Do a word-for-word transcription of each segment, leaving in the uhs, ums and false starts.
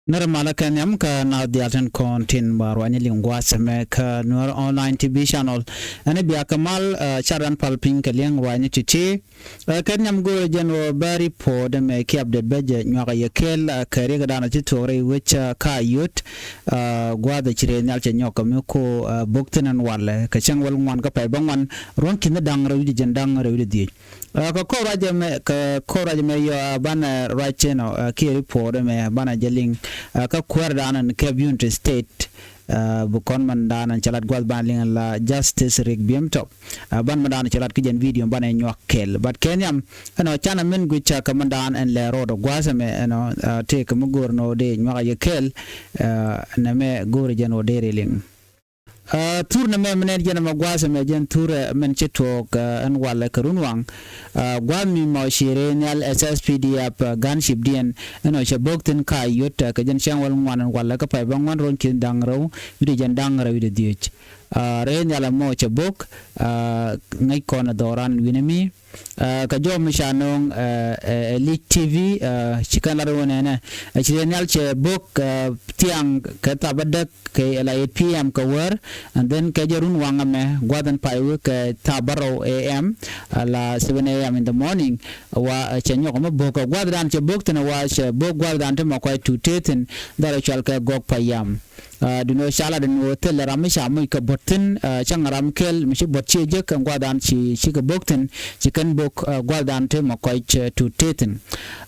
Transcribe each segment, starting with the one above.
Nɛrɛ malä kɛ nhiam kä naath diaal tin kɔn tin ba ruacni liŋ gua̱a̱th ɛmɛ kä Nuer Online T V channel. Ɛn bia kɛ mal, eh, car dan pal piny kɛ liɛŋ ruacni ti̱ti̱. Eh, kɛ nhiam go̱o̱rɛ jɛn ɣöö bä report ɛmɛ kiɛ update bä jɛ nyuak a yɛ kɛɛl, eh, kɛ riɛk dan a ti tuɔɔk rɛy wec, eh, ka yot, eh, gua̱a̱th a ci rɛy nhial cɛ nyɔk kɛ mi ko, eh, bok thin ɛn walɛ kɛ cäŋ wäl ŋuan kä pay bä ŋuan ruɔ̱n ki̱n da̱ŋ rɛw wi̱cdɛ jɛn da̱ŋ rɛw wi̱cdɛ dhiec. Ah, kɛ kɔr ruac ɛmɛ, kɛ kɔr ruac ɛmɛ yɔ, ah, banɛ ruac ɛnɔ, ah, kiɛ report ɛmɛ banɛ jɛ liŋ, ah, kä kuäär danɔ ni kɛp Unity State, ah, bi kɔn mɛn danɔ cɛ lat gua̱th banɛ liŋ la Justice Riek Biem Top. Ah, ban mɛn danɔ cɛ lat kä jɛn video banɛ nyuak kɛl. But kɛ nhiam ɛnɔ canɛ min gui̱c ca kɛ mɛn danɔ ɛn lɛ rɔɔdɔ gua̱th ɛmɛ ɛnɔ, ah, tëë kɛ mi go̱o̱r nɔ dee nyuak a yɛ kɛl, ah, nɛ mɛ go̱o̱r jɛn ɔ dee rɛ liŋ. Ah, thur nɛ mɛ mɛ nɛn jɛn mɛ gua̱a̱th mɛ jɛn thur, eh, mɛn ci tuɔɔk, eh, ɛn walɛ kɛ run waŋ. Ah, gua̱a̱th mi mɔ ci rɛy nhial S S P D F, eh, gunship diɛn ɛn ɔ cɛ bok thin ka yot, eh, kɛ jɛn cäŋ wäl ŋuan ɛn walɛ kä pay bä ŋuan ruɔ̱n ki̱n da̱ŋ rɛw wi̱cdɛ jɛn da̱ŋ rɛw wi̱cdɛ dhiec. Ah, rɛy nhial ɛmɔ cɛ bok, ah, ŋäc kɔn ɛ dhɔran wi̱nɛ mi. Ah, kɛ jɔw mi ca nööŋ, ah, eh, eh, Lic T V, ah, ci kɛn lat wä nɛnɛ. Ah, ci rɛy nhial cɛ bok, ah, thiaŋ kɛ thap bädäk kɛ la eight P M kɛ wäär, and then kɛ jɛ run waŋ ɛmɛ gua̱th ɛn pay wä kɛ thap bärɔw A M, ah, la seven A M in the morning. Wa, ah, cɛ nyɔk ɛmɛ bok kɛ gua̱th dan cɛ bok thin wa cɛ bok gua̱th dan ti mɔ kuay tu te thin dhɔrɛ cual kɛ gɔk pay yam. Ah, duundɛ ɣöö ca lat ɛn ɣöö thilɛ ram mi ca moc kɛ buɔ̱t thi̱n, ah, cäŋ ram kɛl mi ci buɔ̱t ciɛ jek kɛn gua̱thdan ci, ci kɛ bok thi̱n, ci kɛn bok, ah, gua̱thdan te mɔ kɔc, ah, tut te thi̱n.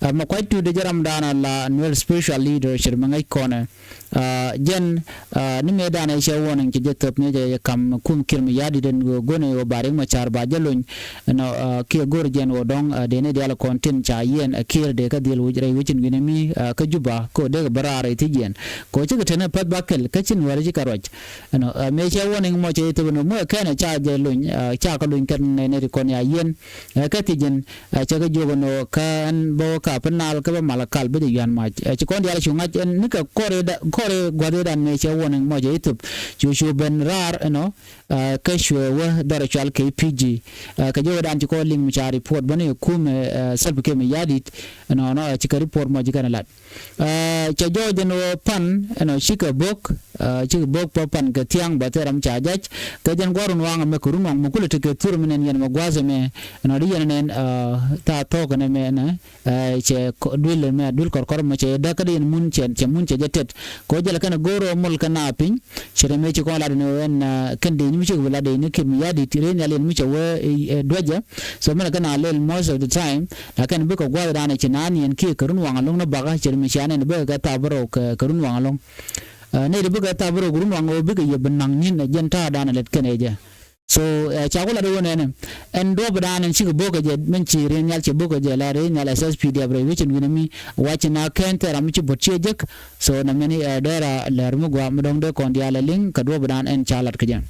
Ah, mɔ kɔc tut dee jɛ ramdan a la Nuer spiritual leader cɛ ri mi ŋäc kɔnɛ. Ah, jɛn, ah, ni mëëdan ɛ cɛ warning cɛ jɛ thöp ni jɛ, jɛ kam kum Kiir Mayardit ɛn ɣöö go̱nɛ ɣöö ba Riek Machar ba jɛ lony. Ɛnɔ, ah, kiɛ go̱r jɛn ɣöö dɔ̱ŋ, ah, dee ni diaal kɔn tin ca yiɛn, ah, Kiir dee kä dhil wi̱c rɛy wecin wi̱nɛ mi, ah, kä Juba kä dee kɛ bä raar rɛy thi̱c yɛn. Kɛ ɣöö cikɛ te ni päth ba kɛl kä ci Nuäärä cikɛ ruac. Ɛnɔ, ah, mëë cɛ warning mɔ cɛ thöp ɛnɔ muɛ kɛn ca jɛ lony, ah, ca kɛ lony kɛn nɛ, nɛ ti kɔn ya yiɛn, ah, kä thi̱c yɛn, ah, cɛ kɛ jiök ɛnɔ kä ɛn bä wä ka pi nal kä bä mal kal bä jɛ yuan mac. Ah, ci kɔn diaal cu ŋa̱c ɛn nikɛ kɔr i̱ da, kɔr i̱ gua̱th i̱ dan mëë cɛ warning mɔ cɛ thöp. Cu, cu ben raar ɛnɔ, ah, kä cuɛ wä dhɔr cual K P G. Ah, kɛ jɛ wä dan ci kɔn liŋ mi ca report bä ni kumɛ, ah, Salva Kiir Mayardit, ɛnɔ, ɛnɔ, ah, cikɛ report mɔ ci kɛn lat. Ah, cɛ jɔɔc ɛn ɣöö pan, ɛnɔ, cikɛ bok, ah, cikɛ bok pä pan kɛ thiaŋ bä thil ram ca jac. Kɛ jɛn gua̱r run waŋ ɛmɛ kɛ run waŋ mi kulɛ tekɛ thur mi nɛn yɛn mɛ gua̱a̱th ɛmɛ, ɛnɔ, di yɛn nɛn, ah, thaa thɔɔk ɛn ɛmɛ ɛnɛ, ah, cɛ kɔ-, duël ɛmɛ, duël kɔrkɔr ɛmɛ cɛ däk kä di yɛn mun cɛ, cɛ mun cɛ jɛ tet. Kɛ ɣöö jɛl kɛn go̱o̱r ɣöö mol kɛ na piny, cɛ rɛ mëë ci kɔn lat ɛn ɣöö ɛn, ah, kɛn dee ni mi cikɛ bi lat dee ni Kiir Mayardit, rɛy nhial yɛn mi cɛ wee, eh, duäcä. So mɛnɛ kɛn a lɛl most of the time, lakin bikɛ gua̱thdan ci naan yɛn kiɛ kɛ run waŋ ɛlɔ̱ŋ ni bakä, cɛ ri mi cia nɛn bikɛ kɛ thap bärɔw kɛ, kɛ run waŋ ɛlɔ̱ŋ. Ah, nɛy ti bikɛ thap bärɔw kɛ run waŋ ɣöö bikɛ yɛ bi naŋ ni̱n ɛ jɛn ta̱a̱dan ɛ lɛt kɛn ɛ jɛ. So, eh, ca ku lat wä nɛnɛ. Ɛn duɔ̱ɔ̱pdan ɛn cikɛ bok kɛ jɛ, min ci rɛy nhial cɛ bok kɛ jɛ la rɛy nhial S S P D F rɛy wecin wi̱nɛ mi, wa ci na kɛn thɛɛr ram mi ci buɔ̱t ciɛ jek. So, nɛ mɛni, eh, dee ra lɛr mi gɔaa mi dɔ̱ŋ dee kɔn diaal ɛ liŋ kɛ duɔ̱ɔ̱pdan ɛn ca lat kɛ jɛ.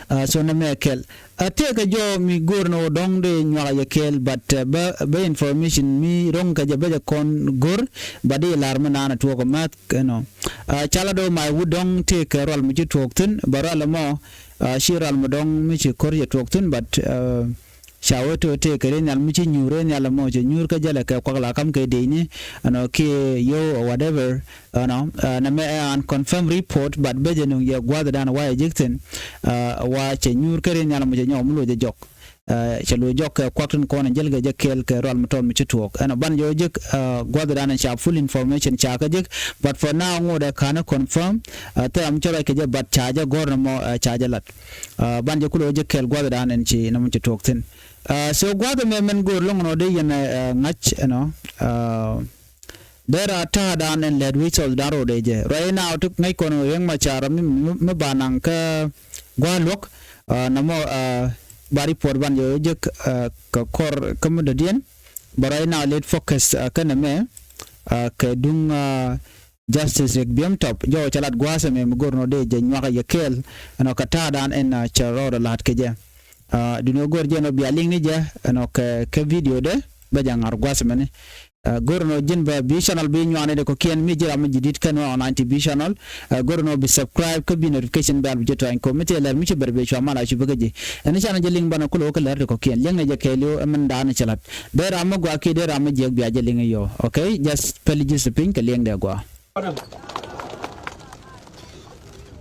Ah, so nɛ mɛ kɛl. Ah, tëëkɛ jɔw mi go̱o̱r ni ɣöö dɔ̱ŋ dee nyuak a yɛ kɛɛl, but, ah, bä, bä information mi ro̱ŋ kɛ jɛ bä jɛ kɔn go̱r, but dee lar mi naan a tuɔɔk a math, you know. Ah, ca la do̱ may wut dɔ̱ŋ tëëkɛ rual mi ci tuɔɔk thi̱n, but rual ɛmɔ, ah, ci rual mi dɔ̱ŋ mi ci ko̱r jɛ tuɔɔk thi̱n, but, ah, ca wee tëë tëëkɛ rɛy nhial mi ci nyuur rɛy nhial ɛmɔ cɛ nyuur kä jälɛ kɛ kuak la kam kɛ dee ni, you know, kiɛ yio̱w or whatever. Ɛnɔ, ah, nɛ mɛ ɛ unconfirmed report, but bä jɛ nuŋ yɛ gua̱thdan wa yɛ ji̱k thi̱n, ah, wa cɛ nyuur kä rɛy nhial mɔ cɛ nyɔk mi lo̱c jɛ jɔk. Ah, cɛ lo̱c jɔk kɛ kuak tin kɔn jäl kɛ jɛ kɛɛl kɛ rual mi tɔt mi ci tuɔɔk. Ɛnɔ ban jɛ wä ji̱k, ah, gua̱thdan ca full information ca kä ji̱k, but for now ŋot ɛ ka̱n confirm, ah, thil ram cä ruac kɛ jɛ, but ca jɛ gɔ̱r nɛ mɔ, ah, ca jɛ lat. Ah, ban jɛ kulɛ wä ji̱k kɛɛl gua̱thdan ɛn ci nɛ mɔ ci tuɔɔk thi̱n. Ah, so gua̱th ɛmɛ mɛn go̱o̱r lo̱ŋ nɔ dee yɛn, ah, ŋa̱c ɛnɔ, ah, Dee ra ta̱a̱dan ɛn lät wi̱c thɔɔthdan rɔɔdɛ jɛ. Right now ti ŋäc kɔn Riek Machar mi, mi, mi ba naŋ kä gua̱a̱th luɔ̱k, ah, nɔmɔ, ah, ba report ban jɛ jek, ah, kɛ kɔr kä mi dɔ̱diɛn. But right now lät focus, ah, kä nɛmɛ, ah, kɛ duŋ, ah, Justice Riek Biem Top. Jɔwä cɛ lat gua̱a̱th ɛmɛ mi go̱r nɔ dee jɛ nyuak a yɛ kɛɛl. Ɛnɔ kɛ ta̱a̱dan ɛn, ah, cɛ rɔɔdɛ la̱t kɛ jɛ. Ah, duundɛ go̱r jɛ nɔ bia liŋ ni jɛ, ɛnɔ kɛ, kɛ video dɛ, bä jɛ ŋa̱r gua̱a̱th ɛmɛni. Ah, go̱r nɔ ji̱n bä bi channel bi nyuani dɛ kɔ̱kiɛn mi ji̱ ram mi ji̱ di̱t kɛn wä online ti bi channel. Ah, go̱r nɔ bi subscribe kä bi notification bell bi jɛ tuany kɔ mi tëë lɛr mi ci bɛr bɛ cua mal a cu bä kä ji̱. Ɛn channel jɛ liŋ banɛ kulɛ wä kä lɛr dɛ kɔ̱kiɛn. Liŋ ni jɛ kɛɛliw ɛmɛn da̱a̱n cɛ lat. Dee ram mi gɔaa kiɛ dee ram mi jiäk bia jɛ liŋ iɔ. Okay? Just pɛli ji̱ si piny kɛ liŋ dɛ gɔaa. Kɔnɛ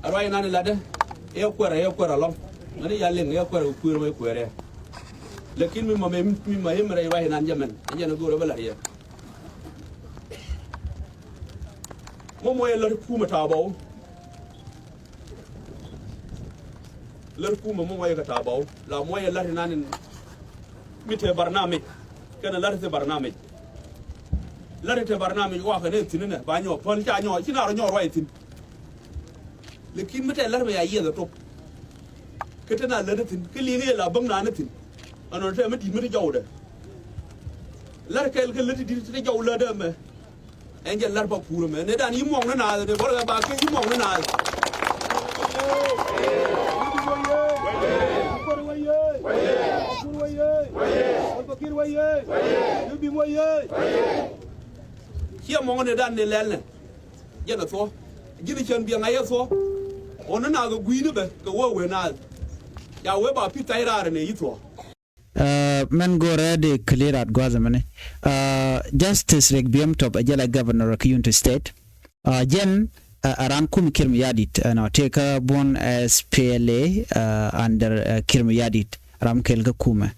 a ruac inan ilatdä. Ɛ kuɛr, ɛ kuɛr alɔŋ. Mɛn i̱ ya liŋ ɛ kuɛr kɛ kui̱r mɛ kuɛɛrɛ. Lakin mi ma, mi ma yem rɛy ruac inan jɛ mɛn ɛ jɛn ɛ go̱o̱r ɛ bä la̱t yɛ. Mɔ mɔ yɛ lät kumɛ ta̱a̱ bɔw. Lät kumɛ mɔ mɔ yɛ kɛ ta̱a̱ bɔw la mɔ yɛ lät inan in. Mi te barnamij kɛnɛ lät te barnamij. Lät te barnamij wakɛ ni thi̱n inɛ ba nyɔk päl ca nyɔk ci na rɔ nyɔk ruac thi̱n. Lakin mi tɛn lär mɛ ya yiɛth ɛ tok. Kä te na lät ni thi̱n kä liŋ yɛ la bäŋ na ni thi̱n. Ɛnɔ te mi di̱t mi te jɔwdɛ. Lär kɛl kä lät ti di̱t te jɔw lät ɛmɛ. Ɛn jɛ lär pa kuur ɛmɛ ne dan yi muɔŋ ni naath ne bɔl ɛ ba kɛ yi muɔŋ ni naath. Ciɛ muɔŋ ni dan ne lɛl nɛ. Jɛn a thuɔ ji̱n cän biɛŋ a yɛ thuɔ. Ɣɔn ni naath kɛ gui̱i̱ni bɛ kɛ wee wee naath. Ca wee ba pi̱th thac raar ni yi thuɔ. Mɛn go̱rɛ di clear at gua̱th mɛni. Justice Riek Biem Top a jɛ la governor of Unity State. Jɛn a ran kum Kiir Mayardit ɛnɔ tëë kä buɔ̱n S P L A under Kiir Mayardit ram kɛl kä kumɛ.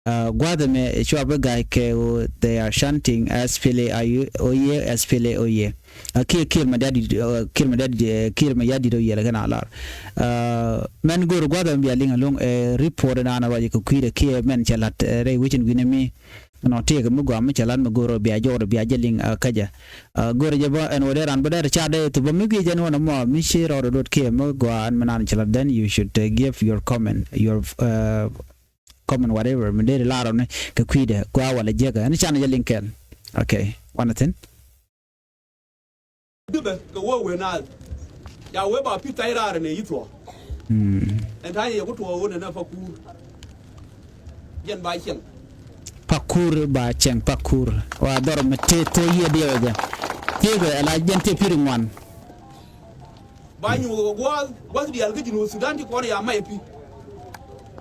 Gua̱th ɛmɛ cua bi ga̱a̱c kɛ ɣöö they are chanting S P L A oye, S P L A oye. Kiɛ Kiir Mayardit, Kiir Mayardit, Kiir Mayardit oye lɛ kɛn a lar. Mɛn go̱o̱r gua̱th ɛmɛ bia liŋ ɛlɔ̱ŋ ɛ report ɛn an ruac kɛ kui̱dɛ kiɛ mɛn cɛ la̱t rɛy wecin wi̱nɛ mi. Nɔ tëëkɛ mi gɔaa mi cɛ la̱t mi go̱o̱r bia jɔɔr bia jɛ liŋ kä jɛ. Go̱o̱r jɛ bä ɛn wä dee ran bä dee ca dee thupä mi guic ɛn wä nɔmɔ mi ci rɔɔd ɛ luɔt kiɛ mi gɔaa ɛn mi nan cɛ la̱t then you should give your comment, your comment whatever mi deri lar ɔni kɛ kui̱dɛ gua wala jiäkä ɛn can jɛ liŋ kɛl. Okay, wanɛ thi̱n. Dibɛ kɛ wee wee naath. Ya wee ba pi̱th thac raar ni yi thuɔ. Ɛn ta̱a̱ yɛ ku tuɔɔk wun ɛn ɛ pa kuur. Jɛn ba cieŋ. Pa kuur ba cieŋ pa kuur. Wa dhɔr mi te thok yiëë diɛw ɛ jɛ. Thiekɛ ɛ la jɛn te pi̱ri ŋuan. Ba nyuuth kɛ gua̱a̱th gua̱th diaal kä Junub Sudan ti kɔn ya mac pi.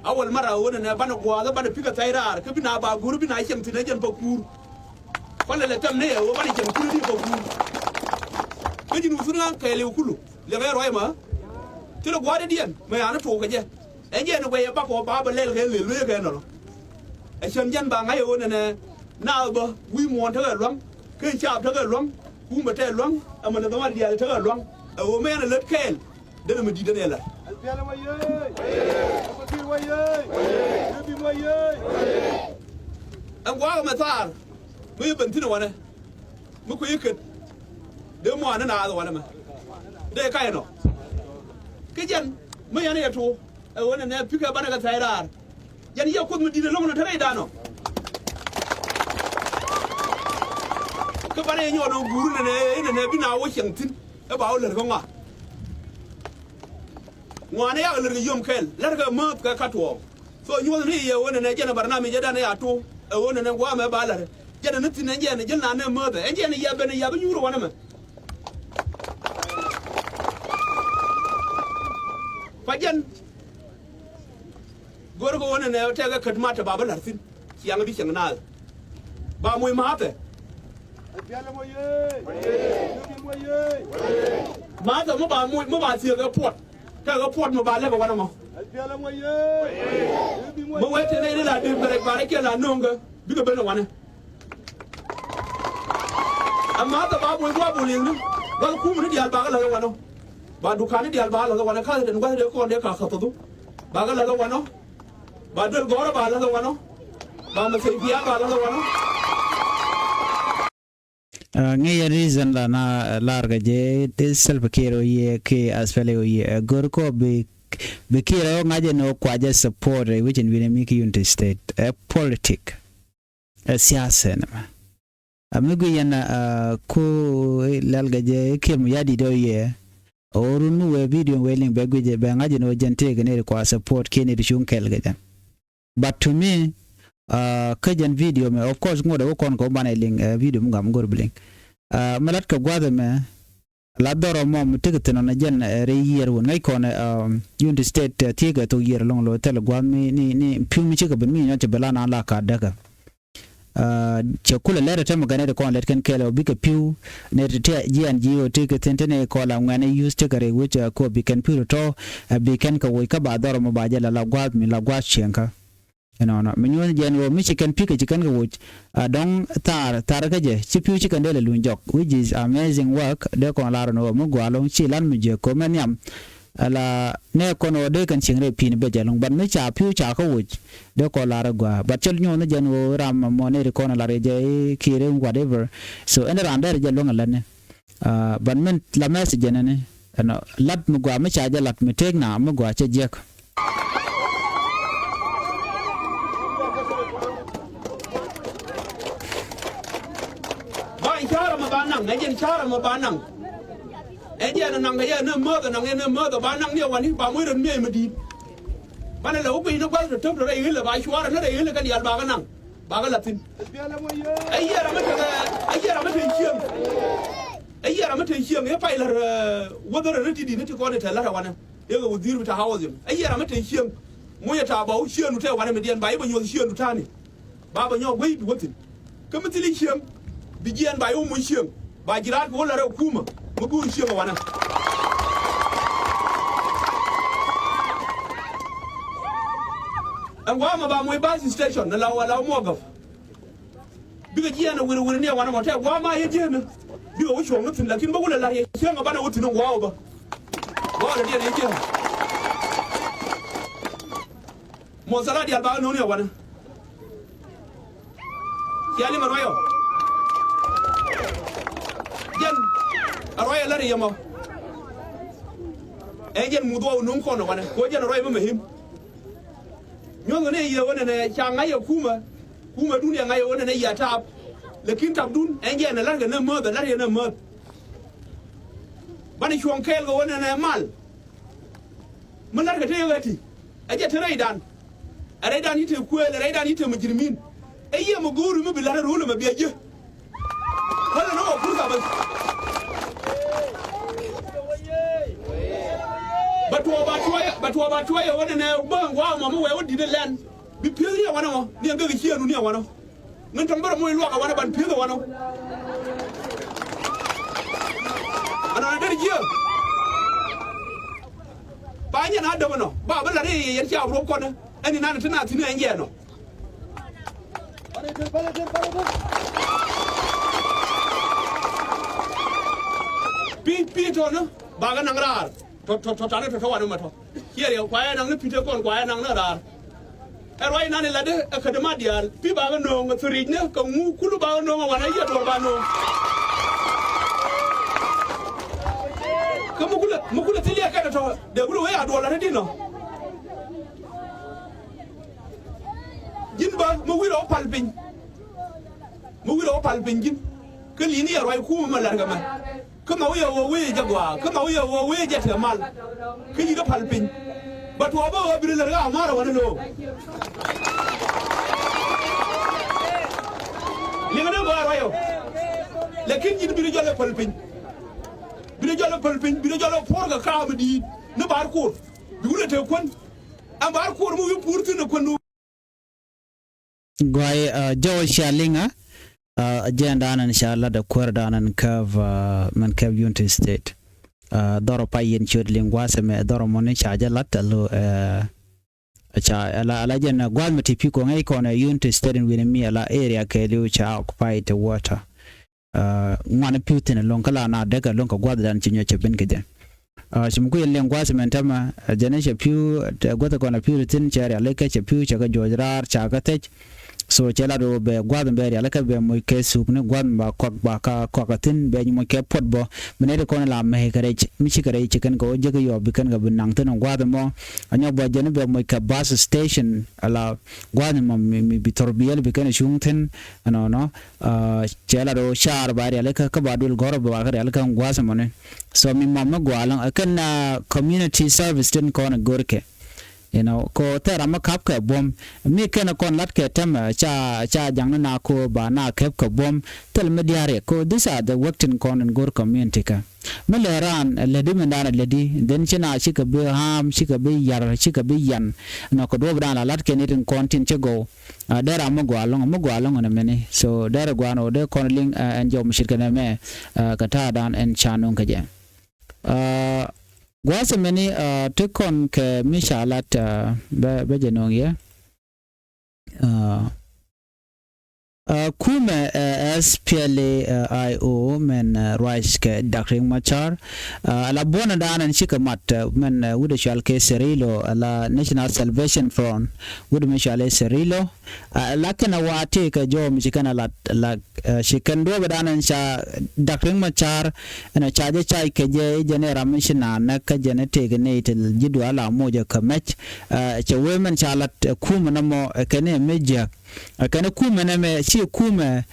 A wäl mara ɣöö nɛnɛ banɛ gua̱a̱th banɛ pi̱kɛ thɛy raar kä bi na ba go̱r bi na cieŋ thi̱n ɛ jɛn pa kuur. Kualɛ lɛ tɛm ni ɛ ɣöö banɛ cieŋ thi̱n ɛ di pa kuur. Kä Junub Sudan kɛɛliw kulu liɛŋɛ ruac ma. Thilɛ gua̱a̱th diɛn mɛ yan tok kɛ jɛ. Ɛ jɛn guɛy ɛ bakɔ ba bɛ lɛl kɛ lel wee kɛ nɔnɔ. Ɛ cɛn jɛn ba ŋa̱c ɛ ɣöö nɛnɛ naath bä wi̱i̱ muɔ̱ɔ̱n tekɛ lua̱ŋ. Kɛ caap tekɛ lua̱ŋ. Kumɛ tɛ lua̱ŋ. Ɛmɛ ni dhɔmar diaal tekɛ lua̱ŋ. Ɛ ɣöö mɛ ɛn ɛ lät kɛɛl. Denɛ mi di̱t ɛn ɛ lät. Ɛn gua̱a̱k ɛmɛ thaar. Mi yɛ ben thi̱n ɛ wanɛ. Mi kui̱ ket. Dee mua̱a̱n ni naath ɛ wanɛ mɛ. Dee kac ɛnɔ. Kä jɛn mi yɛn ɛ yɛ tuɔ. Ɛ ɣöö nɛnɛ pi̱kɛ banɛ kɛ thɛy raar. Yɛn yɛ kuoth mi di̱t ɛlɔ̱ŋ ni te rɛydan ɔ. Kä banɛ yɛ nyɔɔt ɔ guur nɛnɛ inɛnɛ bi na wä cieŋ thi̱n. Ɛ ba wä lär kä ŋɔa. Ŋɔaani yak lär kɛ yom kɛl lär kɛ määth kɛ ka tuɔɔk. So nyuɔth ni yɛ ɣöö nɛnɛ jɛn ɛ barnamij jɛ dan ɛ ya tuɔɔk ɛ ɣöö nɛnɛ gua̱a̱mɛ ba lär. Jɛn ɛ ni thi̱n ɛn jɛn ɛ ji̱l na nɛ määth ɛ ɛn jɛn ɛ yɛ ben ɛ yɛ bi nyuur ɛ wanɛ mɛ. Kua jɛn. Go̱r kɛ ɣöö nɛnɛ tɛkɛ kät mat tɛ ba bä la̱r thi̱n. Ciaŋ bi cieŋ naath. Ba moc ma̱a̱thɛ. Ma̱a̱thɛ mi ba moc mi ba thiek ɛ puɔt. Tɛkɛ puɔt mi ba lɛpɛ wanɛ mɔ. Mi wee tëë nɛy ni la dee bɛrɛ barɛ kiɛ la no̱o̱ŋkä bikɛ ben ɛ wanɛ. Ɛ ma̱a̱thɛ ba bol gua̱a̱ bol yɛn ni ba kä kumɛ ni diaal ba kä la̱th ɛ wanɔ. Ba duka̱a̱n ni diaal ba kä la̱th ɛ wanɔ ka̱th den gua̱th dee kɔn dee ka̱th ka̱th thɔthu. Ba kä la̱th ɛ wanɔ. Ba duel gɔ̱rä ba la̱th ɛ wanɔ. Ba mɛ thɛy pia̱a̱ ba la̱th ɛ wanɔ. Ŋäc yɛn reason la na lar kɛ jɛ ti Salva Kiir ɔ yɛ ki S P L A ɔ yɛ ɛ go̱r kɔ bi bi Kiir ɔ ŋa̱c ɛn ɔ kuacɛ support ɛ wicin wi̱n ɛ mi ki Unity State ɛ politic. Ɛ siasa nɛmɛ. A mi gui yɛn a ku lɛl kɛ jɛ Kiir Mayardit ɔ yɛ. Ɣöö run mi wee video wee liŋ bɛ guic bɛ ŋa̱c in ɣöö jɛn tëëk in iri kua support kiɛn iri cuŋ kɛl kɛ jɛn. But to me, kä jɛn video mɛ, of course ŋot ɛ wä kɔn kɛ wä banɛ liŋ video mi gam go̱r bi liŋ. Mi lat kɛ gua̱th ɛmɛ la dhɔr ɛmɔ mi tekɛ thin ɔn ɛ jɛn rɛy yiër wun ŋäc kɔn Unity State thiekɛ thok yiër ɛlɔŋ lo̱ thil gua̱th mi ni ni pi̱w mi cikɛ ben mi nyɔt cɛ ben la naan la ka däkä. Cɛ kulɛ lɛt ɛ tɛmɛ gɛn ɛ ti kɔn lɛt kɛn kɛɛl ɛ bikɛ pi̱w nɛ ti ti jiɛn ji̱ ɣöö ti kɛ thi̱n ti ni kɔn la ŋuɛn ɛ yuth ti kɛ rɛy wec ɛ kɔ bi kɛn pi̱w tɔ̱tɔ̱ ɛ bi kɛn kɛ woc kä ba dhɔr mɔ ba jɛ la la gua̱a̱th mi la gua̱a̱th cieŋkä. Ɛnɔnɔ mi nyuɔ̱th jɛn ɣöö mi ci kɛn pi̱kɛ ci kɛn kɛ woc a dɔ̱ŋ thaar thaar kä jɛ ci pi̱w ci kɛn dee lɛ luny jɔk, which is amazing work. Dee kɔn lar ɛn ɣöö mi gua̱a̱ lo̱ŋ ci lan mi jiɛ ko̱mɛ nhiam. Ala nɛ kɔn ɣöö dee kɛn cieŋ rɛy pi̱i̱n bɛ jɛ lo̱ŋ, but mi ca pi̱w ca kä woc dee kɔn lar ɛ gua̱a̱, but cä nyuɔ̱th ni jɛn ɣöö ram mɔ nɛ ri kɔn lar jɛ ki̱i̱r in whatever. So ɛn raan dee rɛ jɛ luäŋ ɛ lät ni. Ban min la message jɛ nɛni ɛnɔ lat mi gua mi ca jɛ lat mi tëëk na mi gua cɛ jiɛk. Ba in ca̱rä mi ba naŋ ɛ jɛn ca̱rä mi ba naŋ. Ɛ jɛn naŋ kɛ yɛ ni mäth naŋ yɛ ni mäth ba naŋ ni ɛ wani ba muc rot miec mi di̱i̱t. Banɛ lɛ wä guic ni gua̱th tɔ töp tɔ rɛy ɣilɛ ba cuarɛ ni rɛy ɣilɛ kɛ diaal ba kɛ naŋ. Ba kɛ la̱th thi̱n. Ɛ yiɛɛr amä tekɛ ɛ yiɛɛr amä te cieŋ. Ɛ yiɛɛr amä te cieŋ ɛ pay la̱r wäthärä ni ti di̱t ni ti kɔn ɛ te la̱r ɛ wanɛ. Yɛ kɛ wädhi̱i̱r bi te housing ɛ yiɛɛr amä te cieŋ. Mucɛ ta̱a̱ ba wä cieŋdu te wanɛ mi diɛn ba i̱ bä nyuɔ̱th cieŋdu ta̱a̱ni. Ba bä nyɔk guey bi wä thi̱n. Kä mi thil i̱ cieŋ bi jiɛɛn ba i̱ wä muc cieŋ. Ba ji̱ raar kɛ wä la̱r ɛ kumä mi guur cieŋ ɛ wanɛ. Ɛn gua̱a̱mä ba muc bus station ni la wä la wä muɔgäp. Bikɛ jiɛɛn ɛ wi̱r wi̱r ni ɛ wanɛ mɔ tɛ gua̱a̱mä yɛ jiɛɛn. Bikɛ wä cuɔ̱ŋ ni thi̱n lakin bä wulɛ la̱r yɛ cieŋ ɛ banɛ wä thi̱n ɛ gua̱a̱mä bä. Gua̱a̱mä diɛn yɛ jiɛɛn. Mɔ thala diaal ba kɛ no̱o̱ŋ ni ɛ wanɛ. Cia liŋ ɛ ruac ɔ. Jɛn ɛ ruac ɛ lät ɛ yɛ mɔ. Ɛ jɛn muth wä wä no̱o̱ŋ kɔn ɛ wanɛ kɛ wä jɛn ɛ ruac ɛ mɛ mɛ him. Nyuɔ̱th kɛ ni ɛ yɛ wä nɛnɛ ca ŋa̱c ɛ kumä. Kumä dun ɛ ŋa̱c ɛ wä nɛnɛ yɛ taap. Lakin tapdun ɛ jɛn ɛ la̱t kɛ nɛ mäth ɛ la̱t kɛ nɛ mäth. Banɛ cuɔ̱ŋ kɛɛl kɛ wä nɛnɛ mal. Mi la̱rkɛ te yɛ ɣäti ɛ jɛ te rɛydan. Ɛ rɛydan yi̱t te kuëël ɛ rɛydan yi̱t te mujrimin. Ɛ yiëë mɛ go̱o̱ri mi bi la̱t ɛ ro̱o̱l ɛmɛ bia jiä. Wälɛ ni wä purtha bäth. Bɛ tuɔɔk ba tuɔɔyɛ bɛ tuɔɔk ba tuɔɔyɛ wä nɛnɛ bäŋ gua̱a̱k mɔ mi wɛɛ wä di̱t ɛ lɛn. Bi pi̱eth ni ɛ wanɛ mɔ ni ɛn gäk ɛ ciëënu ni ɛ wanɔ. Ŋän tɔ̱ŋ bärɛ moc luak a wanɛ ban pi̱eth a wanɔ. Anɔnɛ der jiö. Ba nyɛ na däm ɛnɔ ba bä la̱t i̱ yɛn cia ruɔp kɔnä. Ɛn inan ti na thi̱n ɛn jɛ ɛnɔ. Pi pi tɔnä ba kɛ naŋ raar. Tɔ tɔ tɔ tanɛ tɔ tɔ wanɛ mɛ tɔ. Ciɛ riɛk kuayɛ naŋ ni pi̱t ɛ kɔn kuayɛ naŋ ni raar. Ɛ ruac nan ilat ɛ kädɛ ma diaal pi ba kɛ nööŋ ɛ thuric ni kɛ ŋu kulu ba kɛ nööŋ ɛ wanɛ yiɛ duɔl ba nööŋ. Kä mi kulɛ mi kulɛ thil yɛ kɛn ɛ tɔ dee kulɛ wee a duɔl ɛ ri dinɔ. Ji̱n bä mi wi̱rɛ wä pal piny. Mi wi̱rɛ wä pal piny ji̱n kä li̱n yɛ ruac kumɛ mɛ la̱r kɛ mɛ. Kä ma wi̱i̱ a ɣöö wi̱i̱ jɛ gɔaa kä ma wi̱i̱ a ɣöö wi̱i̱ jɛ tɛmal. Kä yi̱t ɛ pal piny. Bɛ tuɔɔk bä ɣöö bi rɛ lär ɣä a ŋua̱r ɛ wä ni lo̱o̱. Liŋɛ ni gɔaa ruac ɔ. Lakin yi̱t bi rɛ jɔl ɛ pal piny. Bi rɛ jɔl ɛ pal piny bi rɛ jɔl ɛ puɔ̱r kɛ kaam di̱i̱t ni ba̱a̱r kuɔth. Bi wun ɛ te kuän. Ɛn ba̱a̱r kuɔth mi wi̱i̱ puur thi̱n ɛ kuän. Guay, uh, George Shalinga, uh, jɛn danɛn ca lat ɛ kuäär danɛn käp, uh, mɛn käp Unity State. Uh, dhɔr pa yen ciöt liŋ gua̱a̱th ɛmɛ dhɔr mɔni ca jɛ lat alo, uh, ca ala ala jɛn, uh, gua̱a̱th mɛ ti pi kɔŋ ɛ kɔn, uh, Unity State in wi̱ni mi ala area kɛɛliw ca occupy the water. Ŋuan pi̱w thi̱n lo̱ŋ kä la na däk ɛ lo̱ŋ kɛ gua̱thdan ci nyɔc cɛ ben kɛ jɛ. Ci mi kui̱ liŋ gua̱th mɛn tämɛ jɛn cɛ pi̱w gua̱th kɔn pi̱w thi̱n cɛ rialikä cɛ pi̱w cɛ kɛ juɔc raar ca kɛ thec. So cɛ lat wä bɛ gua̱th bɛ rialikä bɛ moc kɛ thuk ni gua̱th ba kɔak ba ka kɔak thi̱n bɛ moc kɛ puɔt bɔ. Mi nɛy ti kɔn la mɛk kɛ rɛc mi ci kɛ rɛc ci kɛn kɛ wä jek yɔ bi kɛn kɛ bi naŋ thi̱n gua̱th mɔ. A nyɔk bɔ jɛn bɛ moc kɛ bus station ala gua̱th mɔ mi bi thor biɛl bi kɛn cuŋ thi̱n. Ɛnɔnɔ. Cɛ la ro car ba rialikä kä ba duël gɔ̱r ba kä rialikä gua̱th mɔni. So mi mɔm mi gua̱a̱l ɛ kɛn community service tin kɔn ɛ görkɛ. You know, ko thɛɛr ram mi kap kɛ buɔ̱m mi kɛn kɔn lat kɛ tɛmɛ ca ca jaŋ ni na ko ba na kɛp kɛ buɔ̱m thil mi dia̱a̱r yɛ ko these are the work tin kɔn in go̱r community kä. Mi lɛ raan lɛ di mi dan lɛ di then ci na ci kɛ bi harm ci kɛ bi yar ci kɛ bi yan. Nɔ kɛ duɔp dan la lat kɛ ni tin kɔn tin ci gɔw. Dee ram mi gɔaa lɔŋ mi gɔaa lɔŋ ni mini so dee rɛ gɔaa ni wä dee kɔn liŋ ɛn jɔw mi cit kɛ nɛ mɛ kɛ ta̱a̱ dan ɛn ca nuŋ kɛ jɛ. Gua̱a̱th mini ti kɔn kɛ mi ca lat bɛ jɛ nuŋ yɛ. Kumɛ S P L A I O mɛn ruac kɛ Dak Riek Machar. Ala buɔ̱n dan ɛn cikɛ mat mɛn wut ɛ cual kɛ Cirillo ala National Salvation Front wut mi cual ɛ Cirillo. Lakin a wa tëë kɛ jɔw mi ci kɛn a lat la ci kɛn duɔ̱ɔ̱p dan ɛn ca Dak Riek Machar ɛn ca jɛ ca kɛ jɛ jɛ ni ram mi ci na nɛk kä jɛ ni tëë kɛ ni ti ji̱ dual a moc ɛ kɛ mɛc. Cɛ wee mɛn ca lat ɛ kumɛ nɔmɔ ɛ kɛn ni ɛ mi jiäk. Ɛ kɛn ɛ kumɛ nɛmɛ ci kumɛ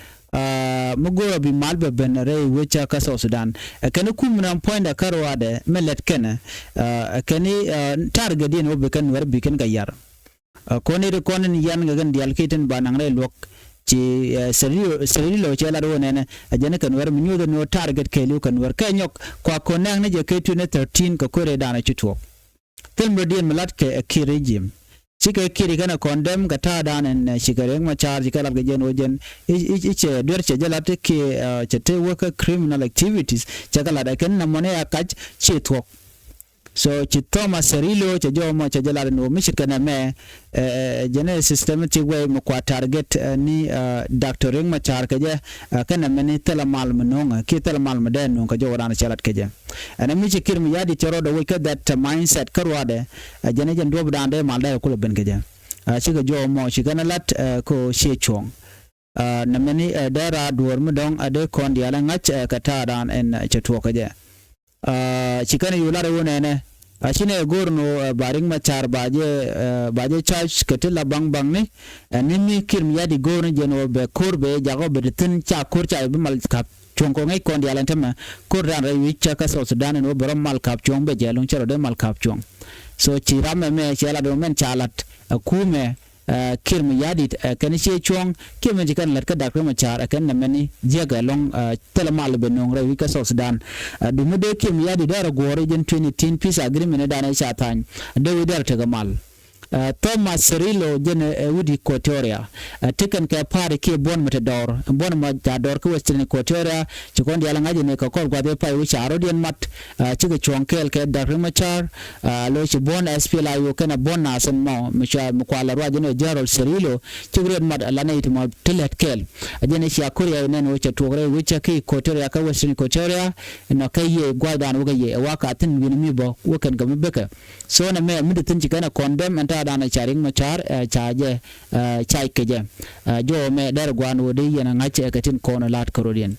mi go̱o̱r a bi mal bɛ ben rɛy wecä kä South Sudan. Ɛ kɛn ɛ kumɛ nɛmɛ puɔ̱nydɛ kä ruaadɛ mi lɛt kɛn ɛ kɛn ni target diɛn wä bi kɛn nuɛr bi kɛn kɛ yar. Kɔn i̱ ti kɔn in yɛn kɛ kɛn diaal ki̱ tin ba naŋ rɛy luɔ̱k. Ci Cirillo cɛ lat wä nɛnɛ a jɛn kɛn wɛr mi nyuuth ni wä target kɛɛliw kɛn wɛr kɛ nyɔk kua kɔn nɛŋ ni jɛ kɛ twenty thirteen kɛ kuerɛ danɔ ci tuɔɔk. Thil mi rɔ diɛn mi lat kɛ ɛ Kiir regime. Cikɛ Kiir kɛn ɛ kɔn dɛm kɛ ta̱a̱ dan ɛn cikɛ Riek Machar cikɛ lat kɛ jɛn wä jɛn i̱ cɛ duer cɛ jɛ lat ti kiɛ cɛ ti wä kä criminal activities cɛ kɛ lat ɛ kɛn nɛ mɔni a kac ci thuɔ̱k. So ci Thomas Cirillo cɛ jɔw mɔ cɛ jɛ lat ni wä mi ci kɛn ɛmɛ jɛn ɛ systematic way mi kua target ni Doctor Riek Machar kɛ jɛ kɛn ɛmɛ ni thilɛ mal mi no̱o̱ŋ kiɛ thilɛ mal mi dee no̱o̱ŋ kɛ jɔw dan cɛ lat kɛ jɛ. Ɛn mi ci Kiir mi ya̱di cɛ rɔɔdɛ wec kä that mindset kä ruaadɛ jɛn ɛ jɛn duɔ̱p dan dee mal dee kulɛ ben kɛ jɛ. Cikɛ jɔw mɔ ci kɛn ɛ lat ko ciɛ cuɔ̱ɔ̱ŋ. Nɛ mɛni dee raar duɔ̱ɔ̱r mi dɔ̱ŋ a dee kɔn diaal ɛ ŋa̱c kɛ ta̱a̱ dan ɛn cɛ tuɔɔk kɛ jɛ. Ci kɛn yu lar wu nɛnɛ a ci nɛ go̱o̱r ni wä ba Riek Machar ba jɛ ba jɛ charge kɛ ti la baŋ baŋ ni. Ɛn ni mi Kiir mi ya̱di go̱o̱r ni jɛn wä bɛ ko̱r bɛ jak wä bɛ ti thi̱n ca ko̱r ca bi mal kap cuɔ̱ŋ kɔ ŋäc kɔn diaal ɛn tämɛ ko̱r dan rɛy wi̱c cɛ kä South Sudan ɛn wä bɛ rɔ mal kap cuɔ̱ŋ bɛ jɛ luŋ cɛ rɔ dee mal kap cuɔ̱ŋ. So ci ram ɛmɛ cɛ lat wä mɛn ca lat ɛ kumɛ Kiir mi ya̱di̱t kɛn ciɛ cuɔ̱ŋ kiɛ mɛn ci kɛn lät kä Dak Riek Machar kɛn nɛ mɛni jiäk ɛlɔ̱ŋ. Thilɛ mal bɛ no̱o̱ŋ rɛy wi̱c kä South Sudan. Dumi dee Kiir mi ya̱di̱t dee rɔ guɔ̱ɔ̱r jɛn twenty eighteen peace agreement dan ɛ ca tha̱a̱ny dee wi̱c dee rɔ tekɛ mal. Thomas Cirillo jɛn ɛ wut Equatoria. Ti kɛn kɛ pa̱a̱ri kiɛ buɔ̱n mi te dɔɔr buɔ̱n mɔ ca dɔɔr kä Western Equatoria. Ci kɔn diaal ŋa̱c ni kɛ kɔr gua̱th i̱ pay wi̱c ca rɔ̱diɛn mat. Cikɛ cuɔ̱ɔ̱ŋ kɛɛl kɛ Dak Riek Machar. Lo ci buɔ̱n S P L A I O kɛnɛ buɔ̱n nath ɛn mɔ mi cua mi kual ruac ɛn ɛ General Cirillo. Cik riet mat ala nɛ i̱ ti mɔ ti lɛt kɛɛl. A jɛn i̱ cia Korea inɛn wä cɛ tuɔk rɛy wecä ki Equatoria kä Western Equatoria. Nɔ kɛ yiëë gua̱cdan wä kɛ yiëë ɛ waka thi̱n wi̱n mi bä wä kɛn kɛ mi bekɛ. So nɛ mɛ mi di thi̱n ci kɛn ɛ kɔn dɛm ɛn ta̱a̱ dan ɛ ca Riek Machar ɛ ca jɛ ɛ ca kɛ jɛ. Ɛ jɔwä mɛ dɛr gua̱a̱n wä di yɛn ɛ ŋa̱c ɛ kɛ tin kɔn ɛ la̱t kärɔ̱diɛn.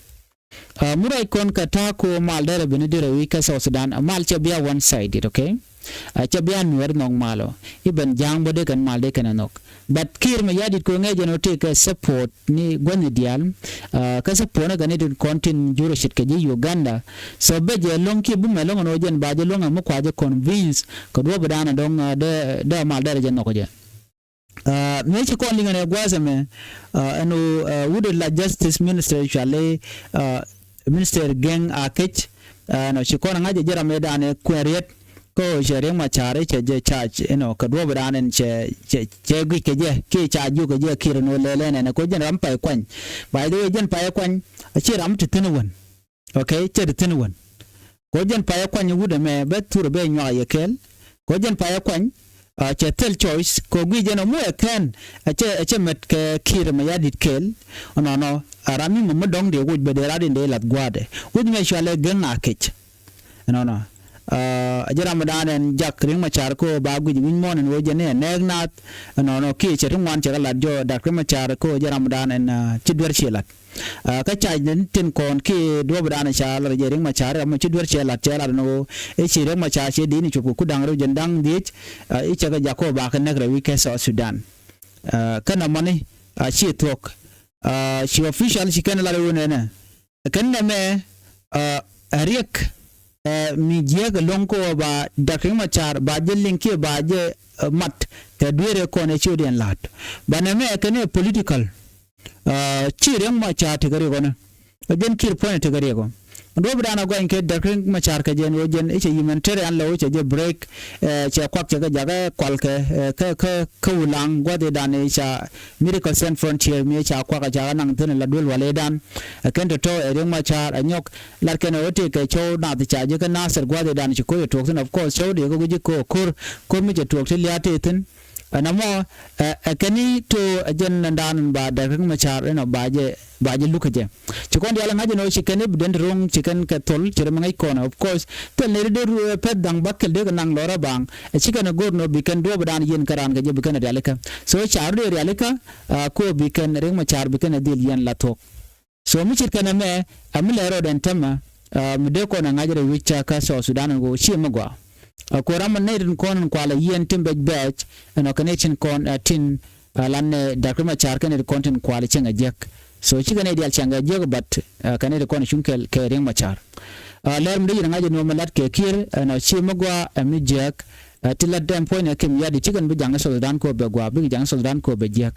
Ɛ mi ruac kɔn kɛ ta̱a̱ ko mal dɛr ɛ bini dɛr ɛ wi̱c kä South Sudan ɛ mal cɛ bia one sided, okay. Ɛ cɛ bia nuɛr nhɔk mal ɔ i̱ ben ja̱a̱ŋ bä dee kɛn mal dee kɛn ɛ nhɔk. But Kiir mɛ ya̱di̱t ko ŋɛc ɛn ɔ tëë kɛ support ni gua̱thni diaal. Ɛ kä support ni kɛ ni tin kɔn tin jurɛ ce̱tkɛ ji̱ Uganda. So bɛ jɛ lo̱ŋ kiɛ bumɛ lo̱ŋ ɛn ɔ jɛn ba jɛ lo̱ŋ ɛ mi kua jɛ convince kɛ duɔ̱ɔ̱p dan ɛ dɔ̱ŋ ɛ dee dee mal dɛr ɛ jɛ nhɔk ɛ jɛ. Mëë ci kɔn liŋɛ nɛ gua̱a̱th ɛmɛ ɛn ɣöö wut la justice minister cuali minister Geng Akec. Ɛn ɣöö ci kɔn ŋa̱c ɛ jɛ ram ëë danɛ kuɛn riet kä ɣöö cɛ Riek Machar cɛ jɛ charge inɔ kɛ duɔ̱ɔ̱p ɛ danɛ cɛ cɛ guic kɛ jɛ kiɛ ca jiök kɛ jɛ Kiir ɛn ɣöö lɛl ɛn ɛn ɛ kɛ ɣöö jɛn ram pay kuany. By the way jɛn pay kuany a ci ram ti thi̱n wän. Okay, cɛ ti thi̱n wän. Kɔ jɛn payɛ kuany wut ɛmɛ bɛ thur bɛ nyuak yɛ kɛɛl. Kɔ jɛn payɛ kuany cɛ thil choice kɔ guic jɛn ɔmɔ ɛ kɛn. Ɛcɛ ɛcɛ mɛt kɛ Kiir mɛ ya̱di̱t kɛɛl. Nɔnɔ ram mi mɛ mi dɔ̱ŋ dee wuc bɛ dee rat in dee lath gua̱a̱dɛ wuc mɛ cualɛ Geng Akec. Nɔnɔ ɛ jɛ ram dan ɛn jak Riek Machar kɔ ba guic wi̱ny mɔn ɛn wee jɛn ɛ nɛɛk naath. Nɔnɔ kiɛ cɛ ti ŋuan cɛ kɛ lat jɔ dak Riek Machar kɔ jɛ ram dan ɛn ci duer ci lat. Kä cac ni tin kɔn ki duɔ̱p dan ca lar jɛ Riek Machar ram ci duer cɛ lat cɛ lat ni ɣöö i̱ ci Riek Machar cɛ di̱t ni cup kɛ kuda̱ŋ rɛw jɛn da̱ŋ dhiec. I̱ cɛ kɛ jak kɔ ba kɛ näk rɛy wi̱c kɛ South Sudan. Kä nɔmɔni a ci thuɔ̱k ci official ci kɛn lat ɣöö nɛnɛ kɛn nɛmɛ ɛ Riek mi jiääk ɛlɔ̱ŋ kɛ ɣöö ba Doctor Riek Machar ba jɛ liŋ kiɛ ba jɛ mat kɛ dueerɛ kɔn ɛ ciötdiɛn la̱t. Banɛ mɛ kɛn ɛ political. Ci Riek Machar tekɛ riɛk ɣɔnɛ, ɛ jɛn Kiir puɔ̱nyɛ tekɛ riɛk ɣɔn. Duɔ̱ɔ̱p dan a gɔny kɛ Doctor Riek Machar kɛ jɛn ɣöö jɛn i̱ cɛ humanitarian law, cɛ jɛ break, cɛ kuak cɛ kɛ jakä kualkɛ kä kä kä Ulaŋ gua̱th i̱ dan i̱ ca Medical Sans Frontier mi ca kuak a ca kɛ naŋ thi̱n la duel walɛ dan. Ɛ kɛn tɔ̱tɔ̱ ɛ Riek Machar ɛ nyɔk lat kɛn ɛ ɣöö tëëkɛ cɔw nath ca ji̱ kä Nasir gua̱th i̱ dan ci koc ɛ tuɔɔk thi̱n. Of course cɔw dee kä gui̱c ji̱ ko̱o̱r ko̱r mi cɛ tuɔɔk ti lia̱a̱ tëë thi̱n. Ɛn ɛmɔ ɛ kɛn i̱ to ɛ jɛn nɛn dan ba Doctor Riek Machar ɛn ɔ ba jɛ ba jɛ luk kä jɛ. Ci kɔn diaal ŋa̱c ɛn ɣöö ci kɛn i̱ bi den ti ro̱ŋ ci kɛn kɛ thol ci rɛ mi ŋäc kɔn. Of course thil nɛy ti dee ru pɛth da̱ŋ bäkɛl dee kɛ naŋ lɔrä baŋ ɛ ci kɛn ɛ go̱r nɔ bi kɛn duɔ̱ɔ̱p dan yiɛn kä raan kɛ jɛ bi kɛn ɛ rialikä. So ca rɔ dee rialikä. Kuɛ bi kɛn Riek Machar bi kɛn ɛ dhil yiɛn la thuɔ̱k. So mi ce̱tkɛ nɛmɛ ɛ mi lɛ rɔɔdɛ ɛn täämɛ mi dee kɔn ɛ ŋa̱c rɛy wi̱c kä South Sudan ɛn ɣöö ciɛ mi gɔaa. Ɛ kuɛ ram mi nɛy tin kɔn in kualɛ yiɛn tin bɛc bɛɛc ɛn ɔ kɛ nɛy tin kɔn ɛ tin ɛ lan ɛ Doctor Riek Machar kɛn ɛ ti kɔn tin kualɛ cieŋ ɛ jiäk. So cikɛ nɛy diaal cieŋ ɛ jiäk but ɛ kɛ nɛy ti kɔn ɛ cuŋ kɛl kɛ Riek Machar. Ɛ lɛr mi dee yɛn ŋa̱c ɛ nuɔm ɛ lat kɛ Kiir ɛn ɔ ciɛ mi gɔaa ɛ mi jiäk. Ɛ ti lat dɛm puɔ̱ny ɛ Kiir Mayardit cikɛn bi jaŋ ɛ South Sudan kɛ ɣöö bɛ gɔaa bikɛ jaŋ ɛ South Sudan kɛ ɣöö bɛ jiäk.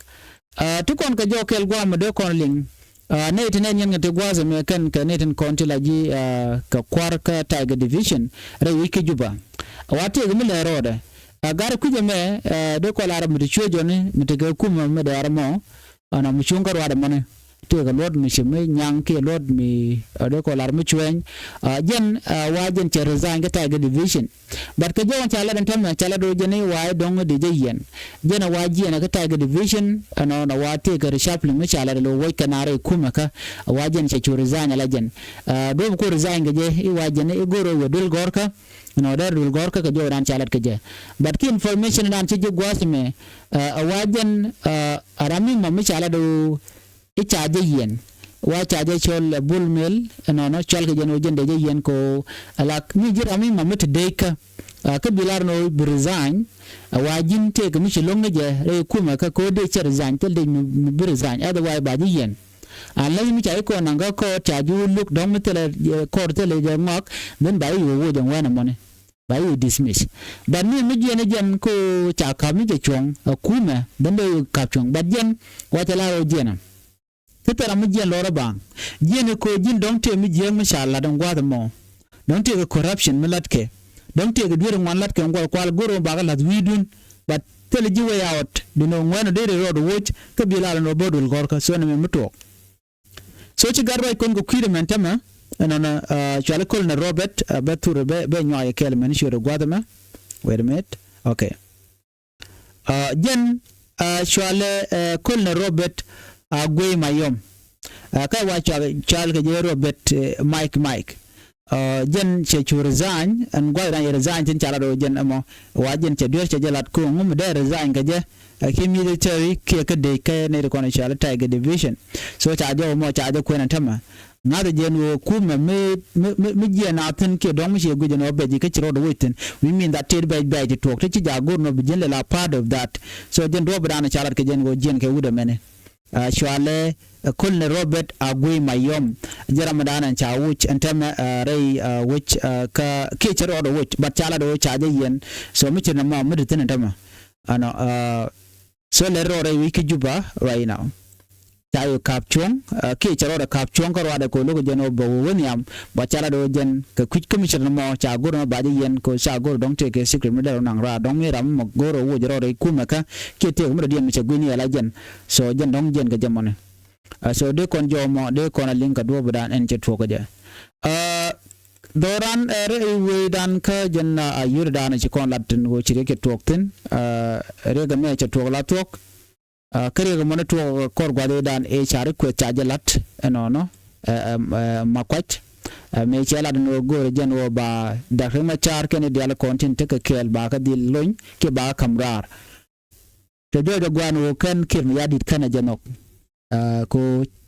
Ɛ ti kɔn kɛ jɔɔk kɛɛl gua̱a̱th mi dee kɔn liŋ. Ɛ nɛy ti nɛn yɛn kɛ ti gua̱a̱th ɛmɛ kɛn kɛ nɛy tin kɔn ti la ji̱ ɛ kɛ kua̱r kä Tiger Division rɛy wi̱c kä Juba. Ɛ wa tëëk mi lɛ rɔɔdɛ ɛ gat kui̱c ɛmɛ ɛ dee kɔn lar mi ti cuɛ jɔni mi ti kɛ kumɛ mi dɛɛr ɛmɔ. Ɛn ɔ mi cuŋ kä ruaadɛ mɔni tëëkɛ luɔt mi ci mi nyaŋ kiɛ luɔt mi ɛ dee kɔn lar mi cuɛny. Ɛ jɛn ɛ wa jɛn cɛ resign kä Tiger Division. But kä jɔwän ca lat ɛn täämɛ ca lat ɣöö jɛn i̱ wa̱a̱ i̱ dɔ̱ŋ dee jɛ yiɛn. Jɛn ɛ wa̱a̱ jiɛn ɛ kä Tiger Division ɛnɔnɔ wa̱a̱ tëëkɛ reshuffling mi ca lat ɛ lo̱ wuɔ̱c kɛ naar i̱ kumɛ kä ɛ wa̱a̱ jɛn cɛ cu resign ɛ la jɛn. Ɛ duɔ̱ɔ̱p ku resign kɛ jɛ i̱ wa̱a̱ jɛn i̱ go̱r ɛ wëë duël gɔ̱rkä. Ɛnɔ dee duël gɔ̱rkä kɛ jɔwän ca lat kɛ jɛ. But ki information dan ci ji̱ gua̱a̱th mɛ ɛ wa̱a̱ jɛn ɛ ram mi mɔ mi ca lat ɣöö i̱ ca jɛ yiɛn. Wa ca jɛ cɔl ɛ Bol Mel ɛnɔnɔ cɔal kɛ jɛn ɣöö jɛn dee jɛ yiɛn kɛ ɣöö ɛ la mi ji̱ ram mi ma mi te dee kä. Ɛ kä bi lar ɛn ɣöö bi resign. Ɛ wa ji̱n tëëkɛ mi ci lo̱ŋ ni jɛ rɛy kumɛ kä kɛ ɣöö dee cɛ resign thil dee mi bi resign otherwise ba ji̱ yiɛn. Unless mi ca ji̱ kɔn naŋ kä kɔɔt ca ji̱ wä lo̱k dɔ̱ŋ mi thilɛ kɔɔt thilɛ jɛ ŋɔak then ba ji̱ wä woc ɛn wɛn ɛmɔni. Ba i̱ dismiss. But mi mi jiɛn i̱ jɛn ko ca kap mi jɛ cuɔ̱ŋ a kumɛ ben dee i̱ kap cuɔ̱ŋ but jɛn wa cɛ la ɣöö jiɛn a. Kä thil ram mi jiɛn lɔrä baŋ jiɛn i̱ ko ji̱n dɔ̱ŋ tëë mi jiääk mi ca lat in gua̱a̱th ɛmɔ. Dɔ̱ŋ tëë kɛ corruption mi latkɛ. Dɔ̱ŋ tëë kɛ dueer in ŋuan latkɛ in gua̱a̱th kual go̱r in bakɛ la̱th wi̱i̱dun. But thil ji̱ way out bi nɔ ŋuɛn ɔ dee rɛ rɔɔd woc kä bi la lɛ nɔ bä duël gɔ̱rkä so ni mi mi tuɔɔk. So ci gat ruac kɔn kɛ kui̱dɛ mɛn tämɛ ɛnɔnɔ cuali Colonel Robert bɛ thur bɛ nyuak yɛ kɛɛl mɛn ciöt ɛ gua̱th ɛmɛ. Wait a minute. Okay. Jɛn cuali Colonel Robert Aguey Mayom. Kä wa cual kɛ jɛ Robert Mike Mike. Jɛn cɛ cu resign ɛn gua̱th dan yɛ resign tin ca lat ɣöö jɛn ɛmɔ wa jɛn cɛ duer cɛ jɛ lat ko̱o̱ŋ ŋum dee resign kɛ jɛ. Ɛ ki military kiɛ kä dec kä nɛy ti kɔn cɔal i̱ Tiger Division. So ca jɔw mɔ ca jɛ kuɛn ɛ tämɛ ŋa̱th jɛn ɣöö kumɛ mi mi mi jiɛn a thi̱n kiɛ dɔ̱ŋ mi ciɛ guic ɛn ɣöö bɛc ikä ci rɔɔd ɛ wec thi̱n. We mean that tet bɛc bɛc ti tuɔɔk ti ci jaak go̱r nɔ bi jiɛn lɛ la part of that. So jɛn duɔ̱ɔ̱p dan ca lat kɛ jɛn ɣöö jiɛn kɛ wut ɛmɛni. Cualɛ Colonel Robert Aguey Mayom. Jɛ ram dan ɛn ca wuc ɛn tämɛ rɛy wuc kä kiɛ cɛ rɔɔd wuc but ca lat ɣöö ca jɛ yiɛn. So mi cɛ nɛ mɔ mi ti thi̱n ɛn tämɛ ɛnɔ. So lɛ rɔɔd rɛy wi̱c kä Juba right now. Ca yɛ kap cuɔ̱ŋ kiɛ cɛ rɔɔd ɛ kap cuɔ̱ŋ kä ruaadɛ kɛ lo̱k jɛn ɣöö bɛ wä wä nhiam. But ca lat ɣöö jɛn kɛ kui̱c kä mi cɛ nɛ mɔ ca go̱r ɛmɛ ba jɛ yiɛn kɛ ca go̱r dɔ̱ŋ tëëkɛ secret mi dee rɔ naŋ raar dɔ̱ŋ mi ram mɔ go̱r ɣöö wuc rɔɔd rɛy kumɛ kä kiɛ tëëkɛ mi dɔ̱diɛn mi cɛ gui̱n yɛ la jɛn. So jɛn dɔ̱ŋ jɛn kɛ jɛ mɔni. So dee kɔn jɔw mɔ dee kɔn a liŋ kɛ duɔ̱ɔ̱p dan ɛn cɛ tuɔɔk kɛ jɛ. Dhɔran ɛ rɛy wecdan kä jɛn a yio̱tdan ci kɔn lat tin ɣöö ci riɛk cɛ tuɔɔk thi̱n. Riɛk ɛmɛ cɛ tuɔɔk la thuɔ̱k. Kä riɛk ɛmɔni tuɔɔk kɔr gua̱th ëëdan ëë ca ri kueth ca jɛ lat ɛnɔnɔ. Makuac mëë cɛ lat ɛn ɣöö go̱o̱rɛ jɛn ɣöö ba Dak Riek Macar kɛn i̱ diaal kɔn tin tekɛ kɛɛl ba kä dhil lony kiɛ ba kä ka̱m raar. Cɛ jɔɔc ɛ gua̱a̱n ɣöö kɛn Kiir Mayardit kɛn ɛ jɛ nhɔk. Ko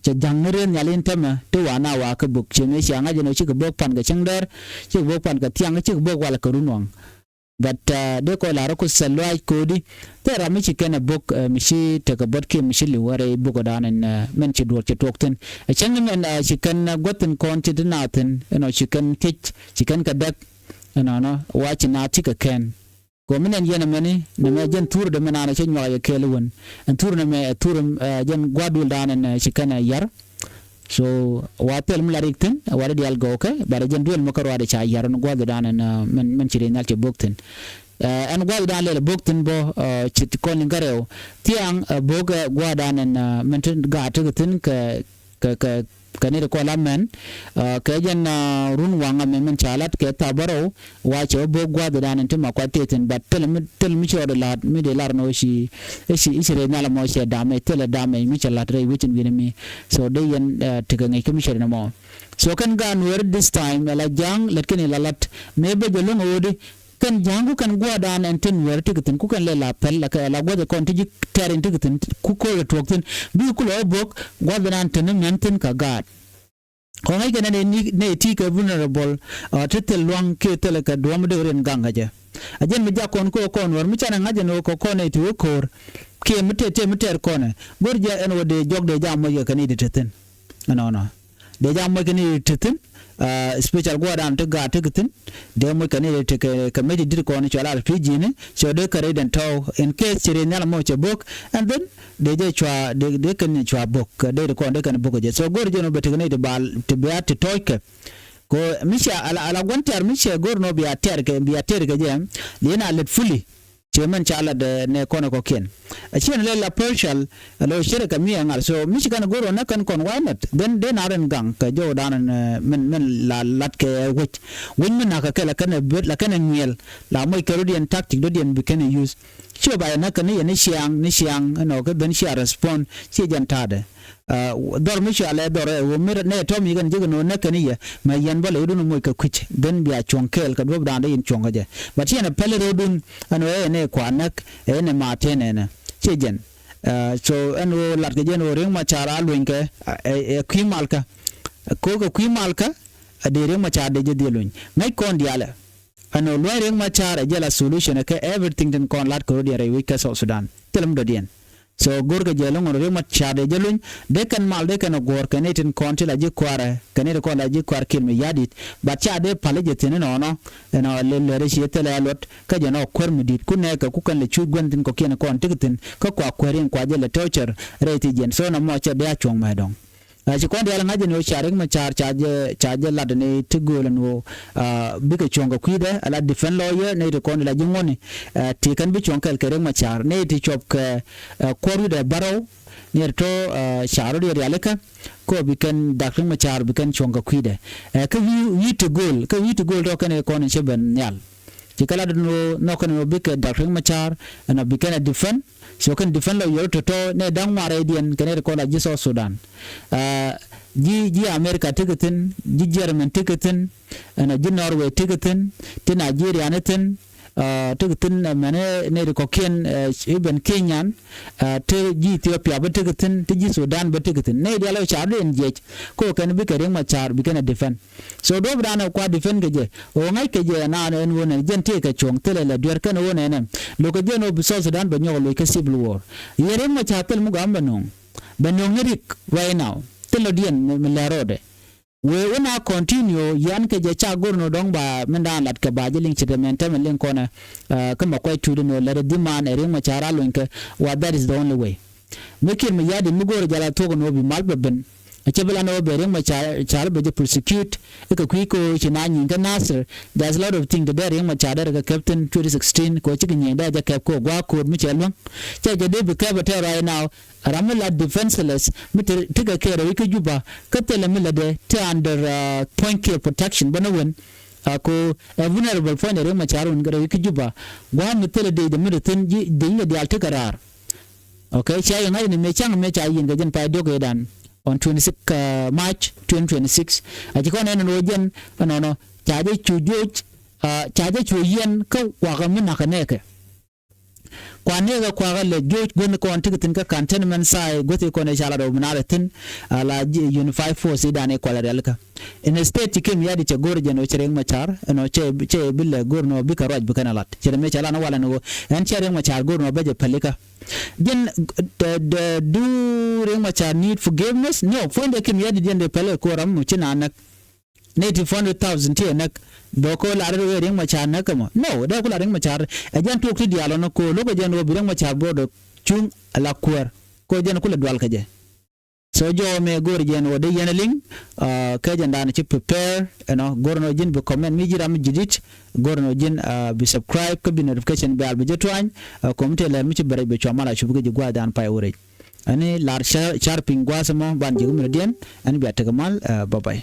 cɛ ja̱ŋ ni rɛn nhial in tämɛ ti wa na wa kä bök ciɛ mëë cia ŋa̱c ɛn ɣöö cikɛ bök pan kɛ cäŋ dɛr, cikɛ bök pan kɛ thiaŋ, cikɛ bök wal kɛ runwaŋ. But dee kɔc la̱r ku thil luaac ko̱di thil ram mi ci kɛn ɛ bok mi ci tekɛ buɔ̱t kiɛ mi ci li̱w ɛ rɛy bok ɛ da̱a̱n ɛn mɛn ci duɔ̱ɔ̱r ci tuɔɔk thi̱n. Ɛ cäŋ ni mɛn ci kɛn gua̱th thi̱n kɔn ci ti naath thi̱n ɛnɔ ci kɛn thiec ci kɛn kɛ däk. Ɛnɔnɔ wa ci naath ci kɛ kɛn. Kɛ mi nɛn yɛn ɛmɛni nɛmɛ jɛn thurɛ dee mi naan ɛ cä nyuak yɛ kɛɛl i̱ wän. Ɛn thurɛ nɛmɛ ɛ thurɛ jɛn gua̱a̱r duël da̱a̱n ɛn ci kɛn ɛ yar. So wa thil mi la rik thi̱n wa dee diaal gɔwkɛ, but ɛ jɛn duël mi kä ruaadɛ ca yar ɛn gua̱a̱r duël da̱a̱n ɛn mɛn mɛn ci riey nhial cɛ bok thi̱n. Ɛn gua̱a̱r duël da̱a̱n lɛl ɛ bok thi̱n bä ci kɔn liŋ kä rɛw thiaŋ ɛ bok ɛ gua̱a̱r da̱a̱n ɛn mɛn ti gaat ti kɛ thi̱n kɛ kɛ kɛ kɛ nɛy ti kɔn la mɛn kɛ jɛn run waŋ amɛ mɛn ca lat kɛ thaap bärɔw. Wa cɛ wä bo̱o̱k gua̱a̱th dan in ti ma kuat tëë thi̱n, but thil mi thil mi ci rɔɔdɛ la̱a̱t mi dee lar ni wä ci i̱ ci i̱ ci rɛy nhial ɛmɔ cɛ damɛ thilɛ damɛ mi cɛ la̱t rɛy wecin wi̱ni mi. So dee yɛn tekɛ ŋi̱c kä mi cɛ rɛn ɛmɔ. So kɛn gaat Nuɛɛri this time ɛ la ja̱a̱ŋ lät kɛn in la la̱t mëë bä jɛ lo̱ŋ ɛ ɣöödi. Kɛn ja̱a̱ŋ ku kɛn gua̱a̱r dan ɛn tin Nuɛɛri ti kɛ thi̱n ku kɛn lɛ la pɛl la kɛ la gua̱th ɛ kɔn ti ji̱ tɛr in ti kɛ thi̱n ku ko̱r ɛ tuɔɔk thi̱n bikɛ kulɛ wä bo̱o̱k gua̱a̱th dan in te ni mɛn thi̱n kɛ gaat. Kɔn ŋäc kɛ nɛy ti kɛ vulnerable ti thil lua̱ŋ kiɛ thilɛ kɛ duɔ̱ɔ̱m mi dee rin gaŋ kɛ jɛ. A jɛn mi jak kɔn kɛ ɣöö kɔn wär mi canɛ ŋa̱c ɛn ɣöö kɛ kɔn nɛy ti wä ko̱o̱r kiɛ mi tɛt tëë mi tɛɛr kɔnɛ go̱r jɛ ɛn ɣöö dee jɔk dee jam moc kɛ kɛ nɛy ti te thi̱n. Ɛnɔnɔ dee jam moc kɛ nɛy ti te thi̱n. Special gua̱a̱r dan ti gaat ti kɛ thi̱n. Dee moc kɛ ni ti kɛ mec ti dit kɔn cɔal ar pi̱i̱ ji̱ni cɛ dee kɛ rɛy den tɔw in case ci rɛy nhial mɔ cɛ bok. And then dee jɛ cua dee kɛn cua bok dee ti kɔn dee kɛn bok jɛ. So go̱r jɛ ni bɛ ti kɛ ni ti bal ti bia ti tɔc kɛ. Ko mi cia ala ala guan tɛr mi cia go̱r ni bia tɛr kɛ bia tɛr kɛ jɛ. Dee na lɛt fully. Ciɛ mɛn ca lat nɛ kɔn kɔkiɛn. A ciɛn lɛ la partial. Alo ciɛ rɛ kɛ mi ɛ ŋal so mi ci kɛn go̱r ɔ nɛ kɛn kɔn wa̱i̱ nɛt then dee na rɛn gaŋ kɛ jɔw dan mɛn mɛn la lat kɛ wec. Wec mi nakä kɛ la kɛn ɛ bet la kɛn ɛ ŋuiɛl la moc kɛ rodiɛn tactic dodiɛn bi kɛn ɛ use. Ciɛ ba yɛ nä kɛn ni yɛ ni ciaŋ ni ciaŋ ɛnɔ kɛ ben cia respond ciɛ jɛn ta̱a̱dɛ. Dhɔr mi cɔalɛ dhɔr ɛ ɣöö mi nɛ tɔ̱ mi kɛn jek ni ɣöö näk kɛn i̱ yɛ mɛ yɛn bä lɛ i̱dun moc kɛ kui̱c then bia cuɔ̱ŋ kɛɛl kɛ duɔ̱p da̱a̱n dee in cuɔ̱ŋ kɛ jɛ. But yɛn ɛ pɛl rɔ̱dun ɛn ɣöö ɛ nɛ kua näk ɛ nɛ ma tɛn ɛnɛ ciɛ jɛn. So ɛn ɣöö lat kɛ jɛn ɣöö Riek Machar a luenykɛ ɛ kui̱ malkä. Ko̱o̱kɛ kui̱ malkä a dee Riek Machar dee jɛ dhiel luny ŋäc kɔn diaalɛ. Ɛn ɣöö luäny Riek Machar ɛ jɛ la solution ɛ kɛ everything tin kɔn lat kɛ rɔ̱diɛn rɛy wec kɛ South Sudan thilɛ mi dɔ̱diɛn. So go̱rkɛ jɛ lo̱ŋ ɣän Riek Machar dee jɛ luny dee kɛn mal dee kɛn ɛ guɔ̱ɔ̱r kɛ ni tin kɔn ti la ji̱ kua̱rɛ kɛ ni ti kɔn la ji̱ kua̱r Kiir Mayardit. But ca dee pal jɛ thi̱n inɔnɔ ɛn ɣöö lɛ lɛr i̱ ci thilɛ a luɔt kä jɛ nɔ kuäär mi di̱i̱t ku nɛɛkɛ ku kɛn lɛ cuc gua̱n thi̱n kɔ̱kiɛn kɔn ti kɛ thi̱n kä kua kuäär in kua jɛ lɛ tɔ̱ɔ̱cär rɛy thi̱c jɛn so nɔmɔ cɛ dee a cuɔ̱ŋ mɛ dɔ̱ŋ. Ci kɔn diaal ŋa̱c ni ɣöö ca Riek Machar ca jɛ ca jɛ lat ni ti gööl ni ɣöö bikɛ cuɔ̱ŋ kɛ kui̱dɛ ala defend lawyer ni ti kɔn la ji̱ ŋuɔ̱ni. Ti kɛn bi cuɔ̱ŋ kɛl kɛ Riek Machar ni ti cuɔp kɛ kuɔr wi̱dɛ bärɔw ni ti tɔ ca rot yɛ rialikä. Kɔ bi kɛn dak Riek Machar bi kɛn cuɔ̱ŋ kɛ kui̱dɛ. Kä wi̱i̱ ti gööl kä wi̱i̱ ti gööl tɔ kɛn kɔn cɛ ben nhial. Ci kɛ lat ni ɣöö nhɔk kɛn ɣöö bikɛ dak Riek Machar ɛn ɔ bi kɛn ɛ defend. So kɛn defend lawyer tɔ̱tɔ̱ nɛ da̱ŋ ŋuan rɛydiɛn kɛ nɛ ti kɔn la ji̱ South Sudan. Ji̱ ji̱ America tekɛ thi̱n, ji̱ German tekɛ thi̱n, ɛn a ji̱ Norway tekɛ thi̱n, ti Nigeria ni thi̱n. Tekɛ thi̱n mɛn nɛ ti kɔ̱kiɛn, even Kenyan. Ti ji̱ Ethiopia bä tekɛ thi̱n, ti ji̱ Sudan bä tekɛ thi̱n. Nɛ diaal ɔ car di ɛn jiɛc. Ko kɛn bikɛ Riek Machar bikɛn a defend. So duɔ̱p dan ɛ kua defend kɛ jɛ ɣöö ŋa̱c kɛ jɛ naan ɛn ɣöö nɛn jɛn tëëkɛ cuɔ̱ŋ thilɛ lɛ duer kɛn ɣöö nɛnɛ. Lo̱kɛ jɛn ɣöö bi South Sudan bɛ nyɔk loc kä civil war. Yɛ Riek Machar thil mi gɔaa mi bɛ nöŋ. Bɛ nöŋ ni rik right now thil lɔ̱diɛn mi lɛr rɔɔdɛ. Wëë wun a continue yan kɛ jɛ ca go̱r ni dɔ̱ŋ ba min daan lat kɛ ba jɛ liŋ ci te mɛn tɛmɛ liŋ kɔnɛ. Kä mɛ kuay tuut ni ɣöö lɛr ɛ dhi̱man ɛ Riek Machar a luny kɛ wa that is the only way. Mi Kiir Mayardit mi go̱o̱rɛ jal a thuɔ̱k ni ɣöö bi mal bɛ ben. Ɛ cɛ bi lan ɣöö bɛ Riek Machar bɛ jɛ prosecute. I̱ kɛ kui̱ ko̱ ci na nyi̱i̱ŋ kä Nasir. There's a lot of thing ti dee Riek Machar dee rɛ kɛ kɛp thi̱n twenty sixteen kɛ ɣöö cikɛ nyi̱i̱ŋ dee jɛ kɛp kɛ ɣöö gua̱a̱k ko̱o̱t mi cɛ luäŋ. Cɛ jɛ dee bi kɛp ɛ tɛɛr right now. Ram mi la defenseless mi ti kɛ kɛɛr ɛ wi̱c kä Juba kä thilɛ mi lɛ dee ti under puɔ̱ny kiɛ protection bä ni wen. A ko ɛ vulnerable puɔ̱ny ɛ Riek Machar wen kɛ rɛ wi̱c kä Juba. Gua̱a̱k mi thilɛ dee jɛ mi rɛ thi̱n ji̱ dee nyiɛ diaal ti kɛ raar. Ok, cia yɛ ŋa̱c ni mëë ca̱ŋ mëë ca yi̱n kɛ jɛn pay diɔ̱k ëëdan on twenty six March twenty twenty six. A ci kɔn ɛn ɛn ɣöö jɛn ɛnɔnɔ ca jɛ cu juɔc. Ca jɛ cu yiɛn kä wakä mi nakä nɛɛkɛ. Kua nɛɛkɛ kuakä lɛ joc guäth kɔn ti kɛ thi̱n kä cantonment site guäth kɔn ɛ ca la rɛw mi na rɛ thi̱n. Ala Unified Force i̱ dan i̱ kualɛ rialikä. Instead ci Kiir Mayardit cɛ go̱r jɛn ɣöö cɛ Riek Machar ɛn ɣöö cɛ bi lɛ go̱r ɛn ɣöö bikɛ ruac bikɛn a lat cɛ rɛ mëë cɛ lan ɛ walɛ ɛn ɣöö ɛn cɛ Riek Machar go̱r ɛn ɣöö bä jɛ pälikä. Jɛn du Riek Machar need forgiveness? No, puɔ̱nydɛ Kiir Mayardit jɛn dee pälikä ko̱r ram mi ci na näk. Nɛy ti four hundred thousand ti ɛ näk. Bɛ kɔ lar i̱ Riek Machar näk kɛ mɔ? No, dee ku lar Riek Machar ɛ jɛn tuɔɔk ti diaal ɔnɔ ko̱ lo̱kɛ jɛn ɣöö bi Riek Machar border cuŋ ala kuäär. Ko̱ jɛn kulɛ dual kɛ jɛ. So jɔwä mëë go̱o̱r jɛn ɣöö dee yɛn a liŋ. Kɛ jɛn daanɛ ci prepare ɛnɔ go̱o̱r ɛnɔ ji̱n bi comment mi ji̱ ram mi ji̱ dit. Go̱o̱r ɛnɔ ji̱n bi subscribe kä bi notification bell bi jɛ tuany. Kɔm tëë lɛr mi ci bɛ rɛc bɛ cua mal a cup kä ji̱ gua̱a̱th dan pay wä rɛc. Ɛni lar car piny gua̱a̱th ɛmɔ ban ji̱ kä minɛ diɛn. Ɛni bia tekɛ mal. Bye bye.